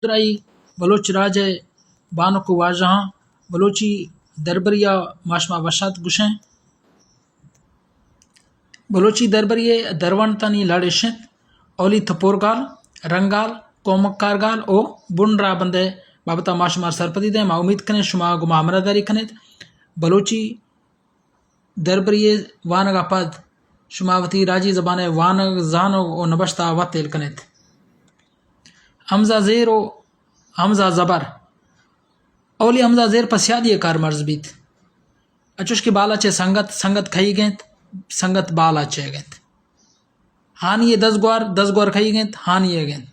درائی بلوچ راج ءِ بانک ءُ واجہاں، بلوچی دربری ءَ ما شما وش آتک گوشیں۔ بلوچی دربری ءِ درونتانی لڑ اش انت: اولی تپورگال، رنگال، کمکارگال ءُ بن رابند ءِ بابت ءَ ما شمارا سرپدی دئیں۔ ما امیت کنیں شما گوں ما ہمراہداری کنیت۔ بلوچی دربری ءِ وانگ ءَ پد شما وتی راجی زبان ءِ وانگ، زانگ ءُ نبشتہ ءَ وت ہیل کنیت۔ ہمزہ زیر ءُ ہمزہ زبر۔ اولی ہمزہ زیر پہ سیادی ءَ کارمرز بیت۔ اچوش کہ بالاچ ءِ سنگت، سنگت کئیگ انت؟ سنگت بالاچ ئیگ انت۔ ہانی ءِ دزگوار، دزگوار کئیگ انت؟ ہانی ئیگ انت۔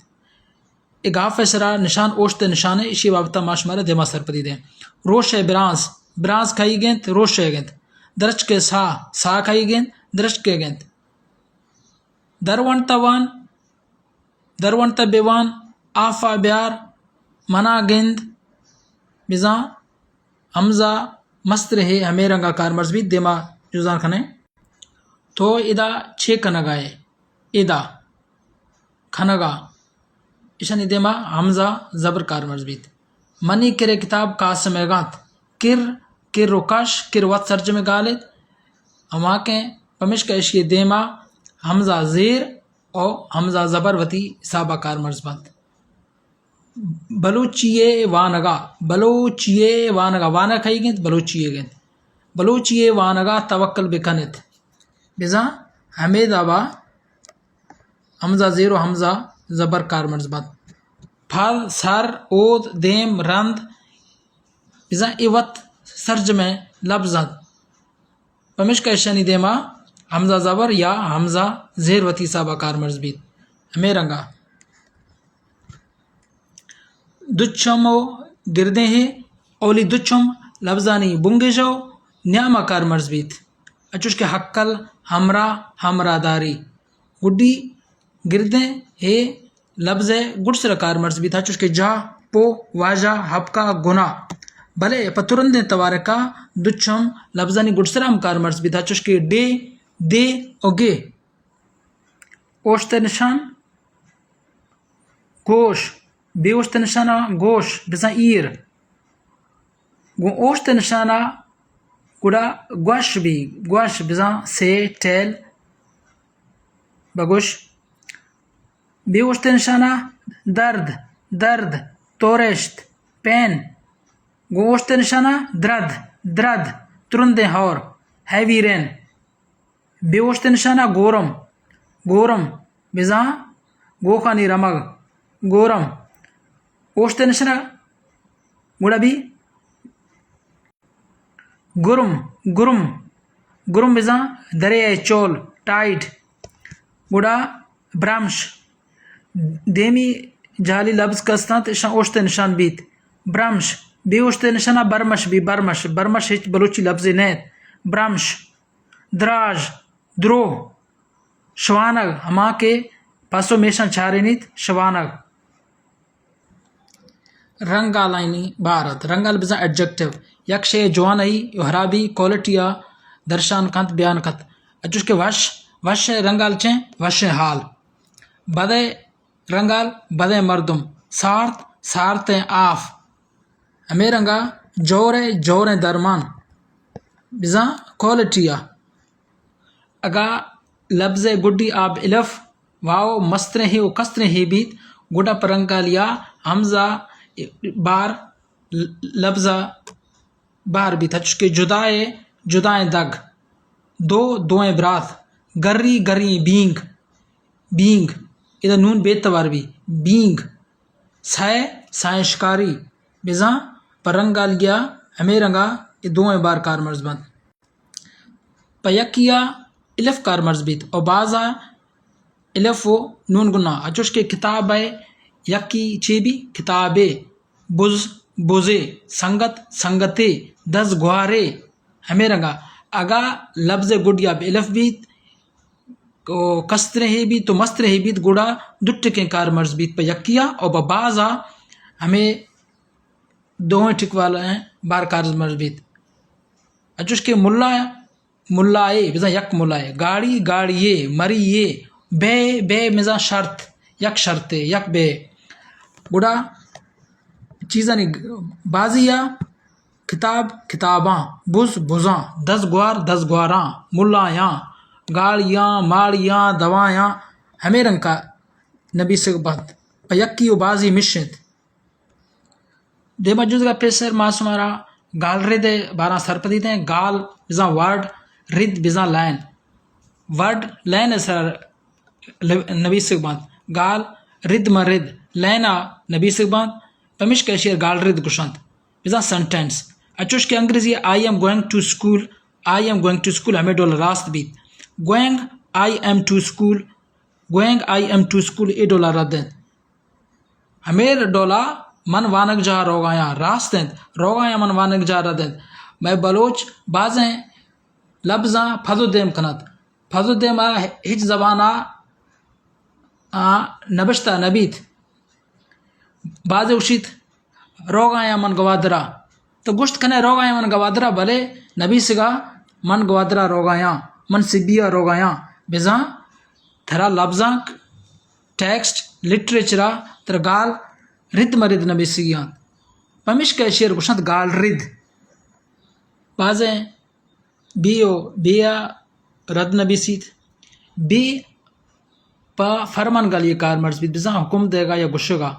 اے گاف ءِ سرا نشان اوشت ءِ نشان ءِ، ایشی ءِ بابت ءَ ما شمارا دیما سرپدی دئیں۔ روش ءِ برانز، برانز کئیگ انت؟ روش ئیگ انت۔ درچک ءِ ساہ، ساہ کئیگ انت؟ درچک ئیگ انت۔ درونت ءَ وان، درونت ءَ بہ وان، آف ءَ بیار، منا گند، بزاں ہمزہ مستریں ءِ ہمے رنگ ءَ کارمرز بیت۔ دیما جزان کنیں۔ تو ادا چے کنگ ءَ ئے؟ ادا کنگ ءَ۔ ایشانی دیما ہمزہ زبر کارمرز بیت۔ منی کرے کتاب کاسم ئیگ انت۔ کر، کر ءُ کش، کر وت سرجمیں گال ایت۔ ہما کہ پمیشکا ایشی ءِ دیما ہمزہ زیر ءُ ہمزہ زبر وتی حساب ءَ کارمرز بنت۔ بلوچی ءِ وانگ ءَ، بلوچی ءِ وانگ ءَ، وانگ کئیگ انت؟ بلوچی ئیگ انت۔ بلوچی ءِ وانگ ءَ توکل بہ کن ات۔ بزاں ہمے داب ءَ ہمزہ زیر ءُ ہمزہ زبر کارمرز بنت۔ پد، سر، اود، دیم، رند، بزاں اے وت سرجمیں لبز انت۔ پمیشکا ایشانی دیما ہمزہ زبر یا ہمزہ زیر وتی حساب ءَ کارمرز بیت۔ ہمے رنگ ءَ دچم ءُ گردیں ءِ، اولی دچم لبزانی بنگیج ءُ نیام ءَ کارمرز بیت، اچوش کہ ہکل، ہمراہ، ہمراہداری۔ گڈی گردیں ءِ لبز ءِ گڈسر ءَ کارمرز بیت، اچوش کہ جاہ، پوہ، واجہ، ہبکہ، گناہ۔ بلے پہ ترندیں توارک ءَ دچم لبزانی گڈسر ءَ ہم کارمرز بیت، اچوش کہ ڈے، دے ءُ گے۔ اوشت ءِ نشان گوش، بے اوشت ءِ نشان ءَ گوش، بزاں ایر۔ گوں اوشت ءِ نشان ءَ گڑا گوش بی، گوش، بزاں سے، ٹیل، بگوش۔ بے اوشت ءِ نشان ءَ درد، درد، تورشت، پین۔ گوں اوشت ءِ نشان ءَ درد، درد، ترندیں ہور، ہیوی رین۔ بے اوشت ءِ نشان ءَ گورم، گورم، بزاں گوکانی رمگ، گورم۔ اوشت ءِ نشان ءَ گڑا بی گرم، گرم، گرم بزاں دریائے چول، ٹائیڈ۔ گڑا برمش، دیمی جہلی لبز کہ است انت، اشاں اوشت ءِ نشان بیت۔ برمش، بے اوشت ءِ نشان ءَ برمش بی، برمش، برمش ہچ بلوچی لبزے نہ انت۔ برمش، دراج، دروہ، شوانگ، ہما کہ پس ءُ میشاں چارینیت، شوانگ۔ رنگالانی بار ات۔ رنگال بزاں ایڈجیکٹیو، یک شے ءِ جوانائی ءُ ہرابی، کوالٹی ءَ درشان کنت، بیان کنت۔ اچوش کہ وش، وش ءِ رنگال چیں؟ وشیں حال۔ بد ءِ رنگال، بدیں مردم۔ سارت، سارتیں آف۔ ہمے رنگ ءَ جور ءِ، جوریں درمان۔ بزاں کوالٹی ءَ۔ اگاں لبز ءِ گڈی آ بہ الف، واو، مستریں ءِ ءُ کستریں ءِ بیت، گڈا پہ رنگالی ءَ ہمزہ بار، لبز ءِ بار بیت، اچوش کہ جدا ءِ، جدائیں دگ، دو، دوئیں برات، گری، گریں بینگ، بینگ، ادا نون بے توار بی، بینگ، سئے، سائیں شکاری۔ بزاں پہ رنگالی ءَ ہمے رنگ ءَ اے دوئیں بار کارمرز بنت۔ پہ یکی ءَ الف کارمرز بیت ءُ باز ءَ الف ءُ نون گنا، اچوش کہ کتاب ءِ یکی چے بی؟ کتابے، بز، بزے، سنگت، سنگتے، دز گوارے۔ ہمے رنگ ءَ اگاں لبز ءِ گڈی ءَ بہ الف بیت، ءُ کستریں ءِ بیت ءُ مستریں ءِ بیت، گڑا دو ٹکیں کارمرز بیت پہ یکی ءَ ءُ پہ باز ءَ ہمے دوئیں ٹک والائیں بار کارمرز بیت۔ اچوش کہ ملا، ملائے، بزاں یک ملائے، گاڑی، گاڑیے، مریے، بے، بے، بزاں شرط، یک شرطے، یک بے۔ گڑا چیزانی بازی ءَ، کتاب کتاباں، بز بزاں، دزگوار دزگواراں، ملایاں، گاڑیاں ماڑیاں دوایاں، ہمے رنگ ءَ نبیسگ بنت۔ پہ یکی و بازی مش انت۔ دیما جزگا پیسر ما شمارا گالرد ءِ باراں سرپدی دیں۔ گال بزاں ورڈ، رد بزاں لائن۔ ورڈ لائن ءِ سرا ل-، نبیسگ بنت۔ گال رد ماں رد لائن ءَ نبیسگ بنت، پمیشکا ایشی ءَ گالرد گوشنت۔ بزاں سنٹنس، انچوش کہ انگریزی ءَ I am going to school، I am going to school ہمے ڈول ءَ راست بیت۔ Going, I am to school، going, I am to school اے ڈول ءَ رد انت۔ ہمے ڈول ءَ من وانگجاہ ءَ روگایاں راست انت، روگایاں من وانگجاہ ءَ رد انت۔ مئے بلوچ بازیں لبزاں پد و دیم کنت۔ پد و دیم ءَ ہچ زبان ءَ، آ، نبشتہ نہ بیت۔ بازے گوشیت، روگایاں من گوادر ءَ۔ تو گوشت کنئے روگایاں من گوادر ءَ، بلے نبیسگ ءَ من گوادر ءَ روگایاں، من سبی ءَ روگایاں۔ بزاں ترا لبزانک، ٹیکسٹ، لٹریچر ءَ ترا گال رد مہ رد نبیسگی انت۔ پمیشکا ایشی ءَ گوشنت گال رد۔ بازیں بی و بے ءَ رد نبیسیت۔ بے پہ فرمان گالی ءَ کارمرز بیت، بزاں حکم دئیگ ءَ یا گوشگ ءَ۔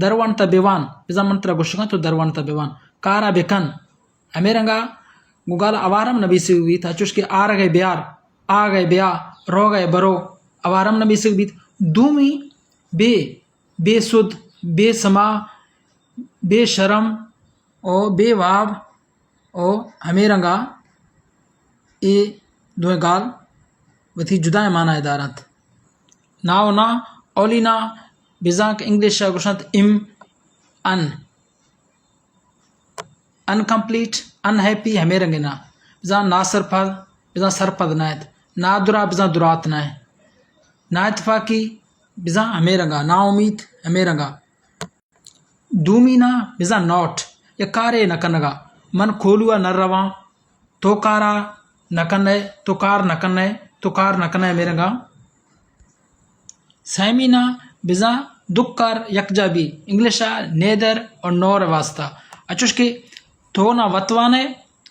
درونت ءَ بوان، بزاں من ترا گوشگ ءَ تو درونت ءَ بوان۔ کار ءَ بکن۔ ہمے رنگ ءَ گوں گال ءَ اوار ہم نبیسگ بیت، انچوش کہ آرگ ءَ بیار، آگ ءَ بیا، روگ ءَ برو، اوار ہم نبیسگ بیت۔ دومی بے، بے سد، بے سما، بے شرم، او بے واب او ہمے رنگ ءَ اے دوئیں گال وتی جدائیں مانا ءَ دارنت۔ ناؤن ءَ، اولی ناؤن، بزاں کہ انگلش ءَ گوشنت ایم، ان، انکمپلیٹ، ان ہیپی، ہمے رنگ ءَ ناؤن۔ بزاں ناسرپد، بزاں سرپد نہ انت۔ نادراہ، بزاں درات نہ انت۔ نااتفاقی، بزاں ہمے رنگ ءَ۔ ناامیت، ہمے رنگ ءَ۔ دومی ناؤن بزاں ناٹ، یک کارے نہ کنگ ءَ۔ من کوہلو ءَ نہ رواں، تو کار ءَ نہ کنئے، تو کار نہ کنئے، تو کار نہ کنئے، ہمے رنگ ءَ۔ سیمی ناؤن بزاں دو کار یکجا بی، انگلش ءَ نیدر اور نور ءِ واستہ۔ انچوش کہ تو نہ وت وانئے،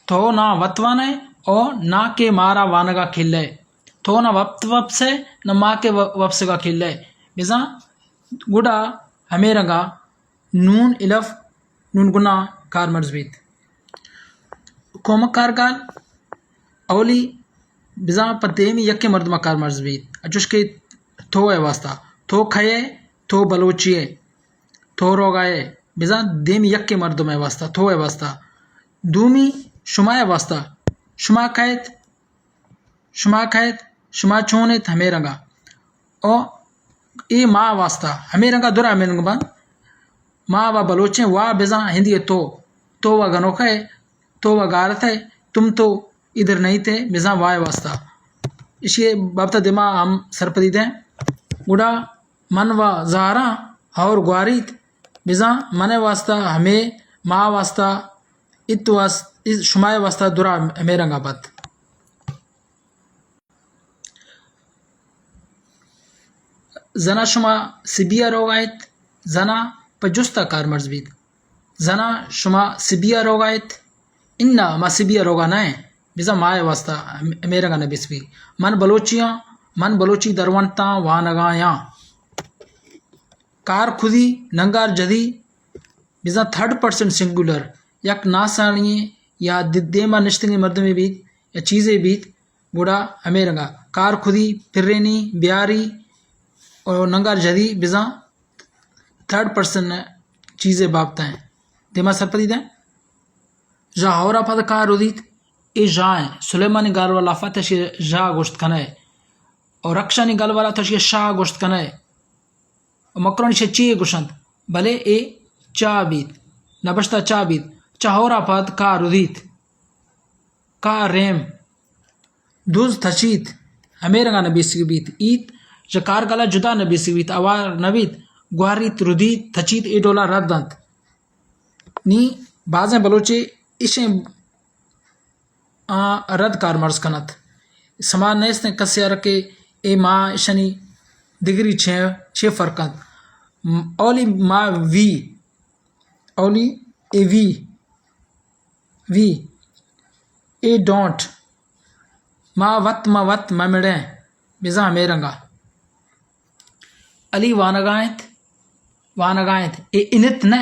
تو نہ وت وانئے او نہ کہ مارا وانگ ءَ کلئے۔ تو نہ وت وپسئے، نہ ما کہ و-، وپسگ ءَ کلئے۔ بزاں گڑا ہمے رنگ ءَ نون الف نون گنا کارمرز بیت۔ کمکار گال اولی بزاں پہ دیمی یکیں مردم ءَ کارمرز بیت، انچوش کہ تو ءِ واستہ، تو کئے ئے، تو بلوچے ئے، تو روگ ءَ ئے، بزاں دیمی یکیں مردم ءِ واستہ، تو ءِ واستہ۔ دومی شما ءِ واستہ، شما کئے ات، شما کئے ات، شما چون ات، ہمے رنگ ءَ۔ او اے ما ءِ واستہ، ہمے رنگ ءَ درا ہمے رنگ بنت۔ ما و بلوچیں، وا بزاں ہندی ءِ تو، تو و گنوک ئے، تو و گارت ئے، تم تو ادھر نہیں تھے، بزاں وا ءِ واستہ۔ ایشی ءِ بابت ءَ دیما ہم سرپدی دیں۔ گڑا من و زہراں ہور گواریت، بزاں من ءِ واستہ ہمے، ما ءِ واستہ ات، واست-، شما ءِ واستہ درا ہمے رنگ ءَ بنت۔ زنا شما سبی ءَ روگ ءَ ات، زنا پہ جست ءَ کارمرز بیت۔ زنا شما سبی ءَ روگ ءَ ات؟ انا، ما سبی ءَ روگ ءَ نہ ایں، بزاں ما ءِ واستہ ہم-، ہمے رنگ ءَ نبیس بیت۔ من بلوچی آں، من بلوچی درونتاں وانگ ءَ آں۔ کار کدی، ننگار جدی، بزاں تھرڈ پرسن سنگولر، یک ناساڑی ئیں یا د-، دیما نشتگیں مردمے بیت یا چیزے بیت، گڑا ہمے رنگا کار کدی، پرینی، بیاری، او ننگار جدی بزاں تھرڈ پرسن چیزے بابت ایں۔ دیما سرپدی دیں۔ ژا ہورا پد کار ردیت، اے ژا ایں۔ سلیمانی گالوار لافا تشی ژا گوشت کنئے، او رکشانی گالوارا تشی شا گوشت کنئے۔ و مکرانی چہ چی گوشنت، بلے اے چا بیت، نبشتہ چا بیت، چہ ہورا پد کا ردیت، کا ریم، دز تچیت، ہمے رنگا نبیسگ بیت، ایت، چہ کارگالا جدا نبیسگ بیت، اوار نبیت، گواریت، ردیت، تچیت، اے ڈولا رد انت۔ نی بازیں بلوچے اشیں آ رد کارمرز کنت۔ سما نیست انت کسے ءَ را کہ اے ما اشانی دگری چے، چے فرق انت۔ م-، اولی ما وی، اولی، اے وی، وی، اے ڈونٹ، ما وت، ما وت مہ مڑیں، بزاں ہمے رنگا۔ علی وانگا انت، وانگا انت، اے انت نہ،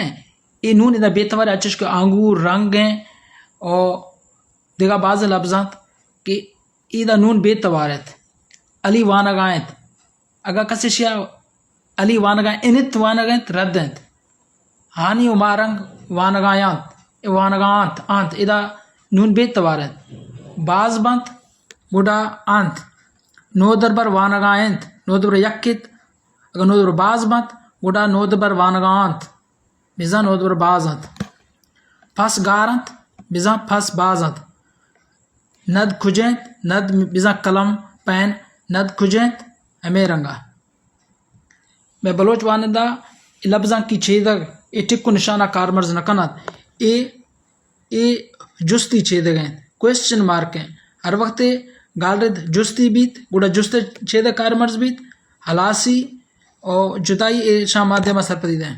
اے نون ادا بے توار، اچش کہ آنگور رنگ ہیں او دگہ باز لبز انت کہ ایدا نون بے توار انت۔ علی وانگا انت۔ اگاں کسے شیا علی وانگا انت، وانگ انت، رد انت۔ ہانی و مارنگ وانگا انت، اے وانگا انت، انت۔ ادا نون بے توار انت۔ باز بنت، گڈا انت۔ نودربر وانگا انت، نودربر یک انت۔ اگاں نودربر باز بنت، گڈا نودربر وانگا انت۔ بزاں نودربر باز انت۔ پس گار انت، بزاں پس باز انت۔ ند کج انت، ند بزاں قلم، پین، ند کج انت، ہمے رنگا۔ مئے بلوچ وانندا اے لبزانکی چیدگ، اے ٹک و نشانا کارمرز نہ کننت۔ اے، اے جستی چیدگ انت، کوئسچن مارک انت۔ ہر وقتے گالرد جستی بیت، گڑا جست چیدگ کارمرز بیت، ہلاسی و جدائی ایشاں مادے ما سرپدی دیں۔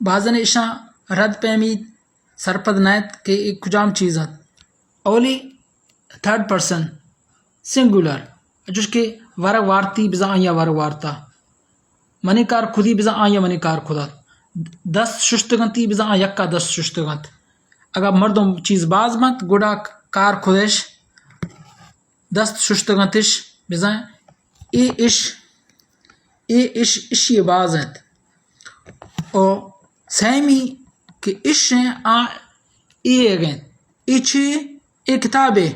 بازن ایشاں رد پیمیت سرپد نہ انت کہ اے کجام چیز انت۔ اولی، تھرڈ پرسن سنگولر، انچوش کہ ورگ وارتی بزاں آئیا ورگ وارتا، منی کار کدی بزاں آئیا منی کار کدات، دست ششتگنتی بزاں آ یکا دست ششتگنت۔ اگاں مردم چیز باز بنت، گڑا کار کدش، دست ششتگنتش، بزاں اے اش، اے اش، اشی باز انت۔ او سیمی کہ اش ہیں، آ اے اگن۔ اے چی؟ اے کتابے۔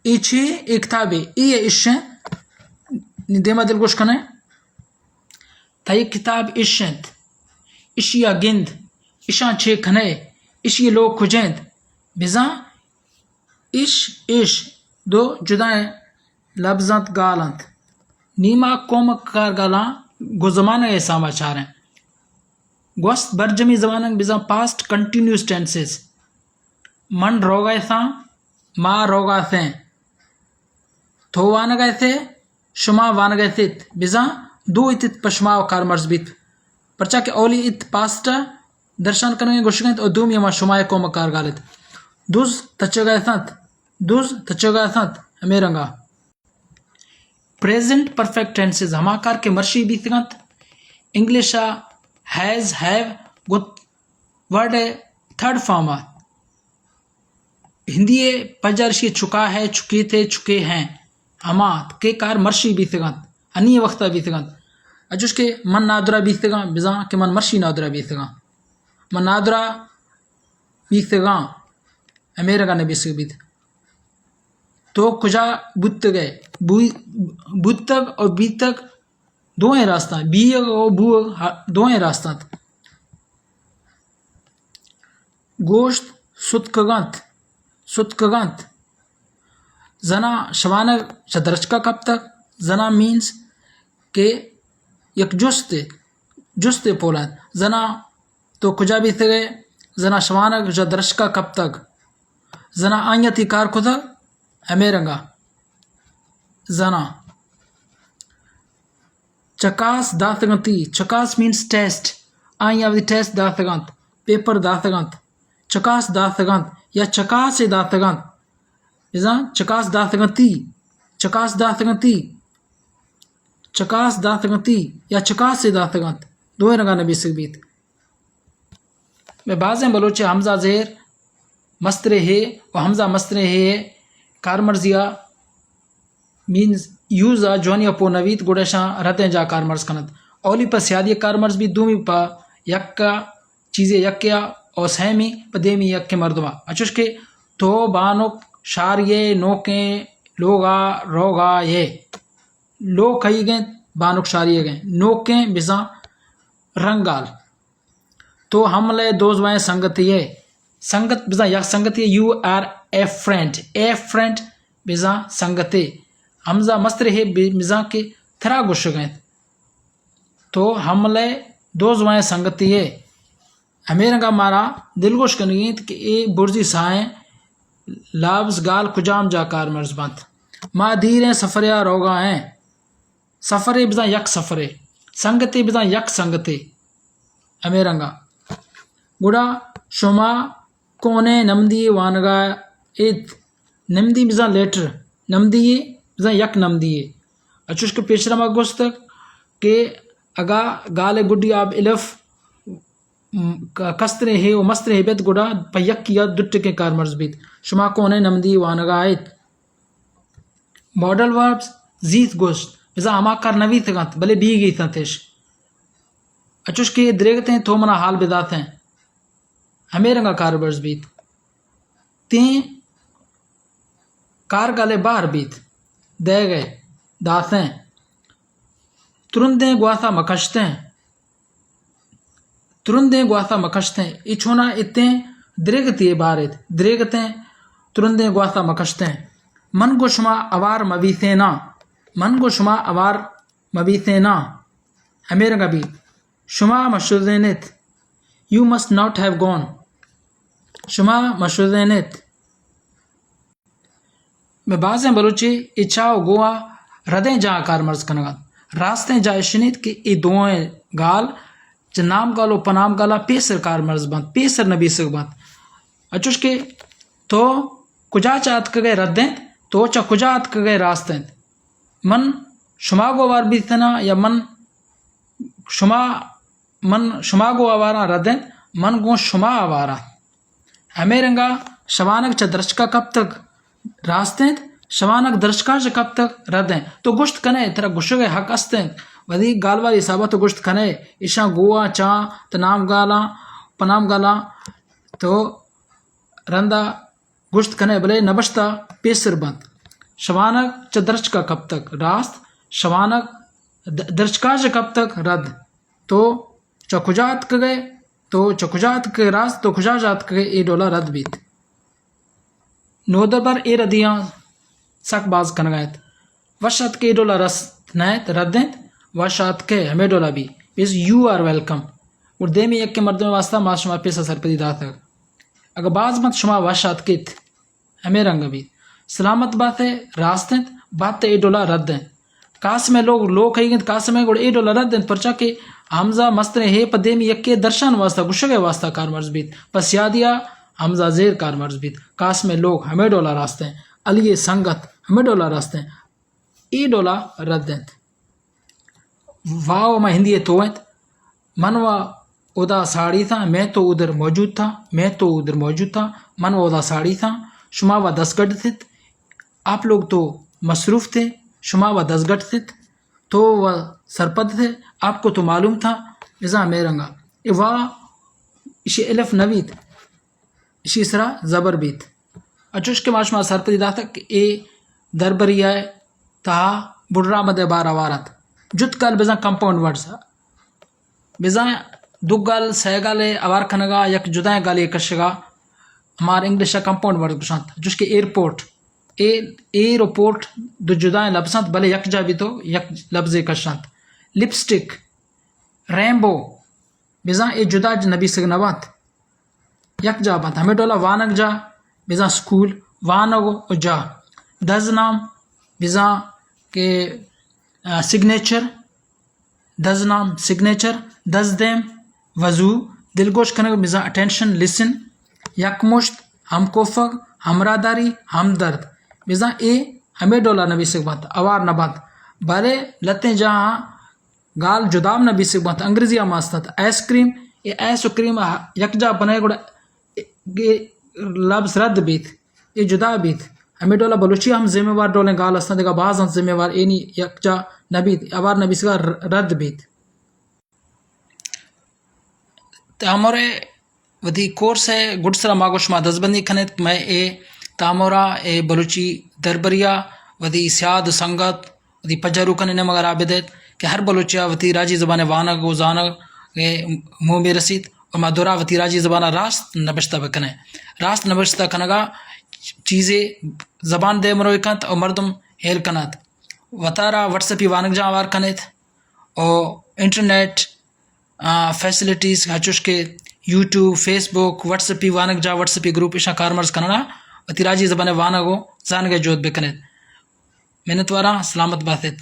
اے چی؟ اے کتابے۔ اے اش ہیں۔ نی دیما دلگوش کنے۔ تئی کتاب اش انت۔ اشیا گند۔ اشاں چے کنے؟ اشی لوگ کج انت؟ بزاں اش، اش دو جدائیں لبز انت، گال انت۔ نی ما کمک کارگالاں گوں زمانگ ء حساب ء چاریں۔ گوست برجمی زمانگ بزاں پاسٹ کنٹینیوس ٹینسز۔ من روگ ء اتاں، ما روگ ء اتیں۔ تو وانگ ء ات ئے، شما وانگ ء ات ات، بزاں دو ات ات پہ شما و کارمرز بیت۔ پرچا کہ اولی ات پاسٹ ء درشان کنگ ء گوشگ ء انت و دومی ہما شما ء کمک کارگال ات۔ دز تچگ ء اتنت، دز تچگ ء اتنت، ہمے رنگ ء۔ پریزنٹ پرفیکٹ ٹینسز، ہما کار کہ مرشی بیتگ انت، انگلش ء ہیز، ہیو، گوں ورڈ ء تھرڈ فارم ء۔ ہندی ء پجار شی چکا ہے، چکے تھے، چکے ہیں۔ ہما کہ کار مرشی بیتگ انت، انی وقت ء بیتگ انت۔ اچوش کہ من نادرا بیتگاں، بزاں کہ من مرشی نادرا بیتگاں۔ من نادرا بیتگاں، ہمے رنگ ء نبیسگ بیت۔ تو کجا بوتگ ئے؟ بو-، بوتگ و بیتگ دوئیں راستاں، بیگ و بوگ ہا-، دوئیں راستاں۔ گوشت ستکگ انت، ستکگ انت۔ زنا شوانگ چہ درچکا کپتگ۔ زنا مینز کہ یک جستے، جستے پول انت۔ زنا تو کجا بیتگ ئے؟ زنا شوانگ چہ درچکا کپتگ۔ زنا آئیا تئی کار کتگ؟ ہمے رنگا۔ زنا چکاس داتگ انت تئی، چکاس مینز ٹیسٹ۔ آئیا وتی ٹیسٹ داتگ انت، پیپر داتگ انت۔ چکاس داتگ انت یا چکاسے داتگ انت۔ بزاں چکاس داتگ انت تئی، چکاس داتگ انت تئی، چکاس داتگ انت تئی یا چکاسے داتگ انت۔ دوئیں رنگا نبیسگ بیت۔ مئے بازیں بلوچ ء ہمزہ زیر مسترے ہے و ہمزہ مسترے ہے کارمرزی ء مینز یوز ء جوانی ء پون نہ بیت، گڑا اشاں ردیں جاہ کارمرز کننت۔ اولی پہ سیادی ء کارمرز بیت، دومی پہ یک ء چیزے یکے ء، او سیمی پہ دیمی یکیں مردم ء۔ اچوش کہ تو بانک شاری ء نوکیں لوگ ء روگ ء ئے۔ لوگ کئیگ انت؟ بانک شاری ء انت۔ نوکیں بزاں رنگال۔ تو ہمل ء دوزواہیں سنگتے ئے۔ سنگت بزاں یک سنگتے ئے، you are a friend۔ A friend بزاں سنگتے۔ ہمزہ مسترے ہے بزاں کہ ترا گوشگ انت۔ تو ہمل ء دوزواہیں سنگتے ئے۔ ہمے رنگا مارا دلگوش کنگی انت کہ اے برزی ساہیں لبز گال کجام جاہ کارمرز بنت۔ ما دیریں سفرے ء روگا ایں۔ سفرے بزاں یک سفرے، سنگتے بزاں یک سنگتے۔ ہمے رنگا گڑا شما کونیں نمدی ء وانگا ایت۔ نمدی بزاں لیٹر، نمدی ء بزاں یک نمدی ء۔ اچوش کہ پیشرا ما گوستگ کہ اگا گال ء گڈی آب الف م-، ک-، کستریں ہے و مستریں ہے بیت، گڑا پہ یکی یا دو ٹکیں کارمرز بیت۔ شما کونیں نمدی وانگا ایت۔ ماڈل وربز زیت گوشت، بزاں ہما کار نہ بیتگ انت، بلے بیگیت انت اش۔ اچوش کہ دریگتیں تو منا حال بداتیں۔ ہمے رنگا کارمرز بیت۔ تیں کارگال ء بہر بیت۔ دئیگ ء داتیں۔ ترندیں گواسا مکشتیں۔ ترندیں گواسا مکشتیں۔ اے چونا اتیں دریگتی ء بہر ایت۔ دریگتیں ترندیں گواسا مکشتیں۔ من گوں شما اوار مبیتیناں۔ من گوں شما اوار مبیتیناں۔ ہمے رنگا بیت۔ شما مشدینیت۔ You must not have gone. شما مشدینیت۔ مئے بازیں بلوچی اے چا و گو ء ردیں جاہ ء کارمرز کنگ ء انت۔ راستیں جاہ اش انت کہ اے دوئیں گال چہ نامگال و پنامگال ء پیسر کارمرز بنت، پیسر نبیسگ بنت۔ اچوش کہ تو کجا چہ اتکگ ئے رد انت، تو چہ کجا اتکگ ئے راست انت۔ من شما گوں اوار بیتناں یا من شما، من شما گوں اوار آں رد انت، من گوں شما اوار آں۔ ہمے رنگا شوانگ چہ درچکا کپتگ راست انت، شوانگ درچکا چہ کپتگ رد انت۔ تو گوشت کنئے، ترا گوشگ ء حق است انت، وتی گالواری حسابا تو گوشت کنئے، ایشاں گو آں چاں، تو نامگالاں، پنامگالاں تو رندا گوشت کنئے، بلے نبشتہ پیسر بنت۔ شوانگ چہ درچکا کپتگ راست، شوانگ د-، درچکا چہ کپتگ رد۔ تو چہ کجا اتکگ ئے؟ تو چہ کجا اتکگ ئے؟ راست، تو کجا جا اتکگ ئے؟ اے ڈولا رد بیت۔ نودربر اے ردیاں سک باز کنگا ات۔ وش اتک اے ڈولا رست نہ ات، رد انت، وش اتک ئے ہمے ڈولا بی۔ بس you are welcome۔ گڑا دیمی یکے مردمے واسطہ ما شما پیسا سرپدی داتگ۔ اگہ باز بنت شما وش اتکیت۔ ہمے رنگ بیت۔ سلامت بات ء راست انت، بات ء اے ڈولا رد انت۔ قاسم ء لوگ لو کئیگ انت، قاسم ء گڑا اے ڈولا رد انت، پرچا کہ ہمزہ مستریں ہے پہ دیمی یکے درشان واسطہ، گشگ ء واسطہ کارمرز بیت، پہ سیادی ء ہمزہ زیر کارمرز بیت۔ قاسم ء لوگ ہمے ڈولا راست انت، علی ء سنگت ہمے ڈولا راست انت، اے ڈولا رد انت۔ واو ہما ہندی ء تو انت۔ من و اودا ساڑی تھا، میں تو ادھر موجود تھا، میں تو ادھر موجود تھا، من و اودا ساڑی تھا، شما و دستگٹ تھت، آپ لوگ تو مصروف تھے، شما و دستگٹ تھت، تو و سرپد تھے، آپ کو تو معلوم تھا، بزاں ہمے رنگا۔ اے وا اشی الف نہ بیت، اشی سرا زبر بیت۔ اچوش کہ ما شما سرپدی داتگ کہ اے دربری ء تہا بڈرامد ء بار ہوار انت۔ جت گال بزاں کمپاؤنڈ ورڈز، بزاں دو گال، سئے گال ء ہوار کنگا، یک جدائیں گالے کشگا، ہمار انگلش ء کمپاؤنڈ ورڈز گوشنت۔ اچوش کہ ایئرپورٹ، اے، ایر و پورٹ دو جدائیں لبز انت، بلے یک جا بیتو یک لبزے کشنت۔ لپسٹک، رینبو، بزاں اے جدا نبیسگ نہ بنت، یک جا بنت۔ ہمے ڈولا وانگ جا، بزاں سکول، وانگ و جا۔ دزنام، بزاں کہ، آ، سگنیچر، دزنام، سگنیچر، دزدیم، وضو، دلگوش کنگ، بزاں اٹینشن، لسن، یکمشت، ہمکوفگ، ہمراہداری، ہمدرد، بزاں اے ہمے ڈولا نبیسگ بنت، اوار نہ بنت۔ بلے لتیں جاہاں گال جدا ہم نبیسگ بنت، انگریزی ہم است انت۔ آئس کریم، اے آئس و کریم ء یک جا بنئے گڑا اے لبز رد بیت، اے جدا بیت۔ ہمے ڈولا بلوچی ہم ذمہ وار ڈولیں گال است انت، دگہ باز انت ذمہ وار، اے نی یک جا نبیت، اوار نبیسگا ر-، رد بیت۔ تامر ء وتی کورس ء گڈسرا ما گوں شما دزبندی کنیت، مئے اے تامر ء اے بلوچی دربری ء وتی سیاد و سنگت، وتی پجاروکانی نیمگ ء را بدئیت کہ ہر بلوچے ء وتی راجی زبان ء وانگ و زانگ ء موہ بہ رسیت و ما درا وتی راجی زبان ء راست نبشتہ بکنیں۔ راست نبشتہ کنگ ء چیزے زبان دیم روی کنت و مردم ہیل کنت۔ وتارا وٹس ایپی وانگجاہ ہوار کنیت و انٹرنیٹ، آ، فیسلٹیز ہچوش کہ یوٹیوب، فیس بک، وٹس ایپی وانگجاہ، وٹس ایپی گروپ، ایشاں کارمرز کنانا وتی راجی زبان ء وانگ و زانگ ء جہد بکنیت۔ منتواراں، سلامت باتیت۔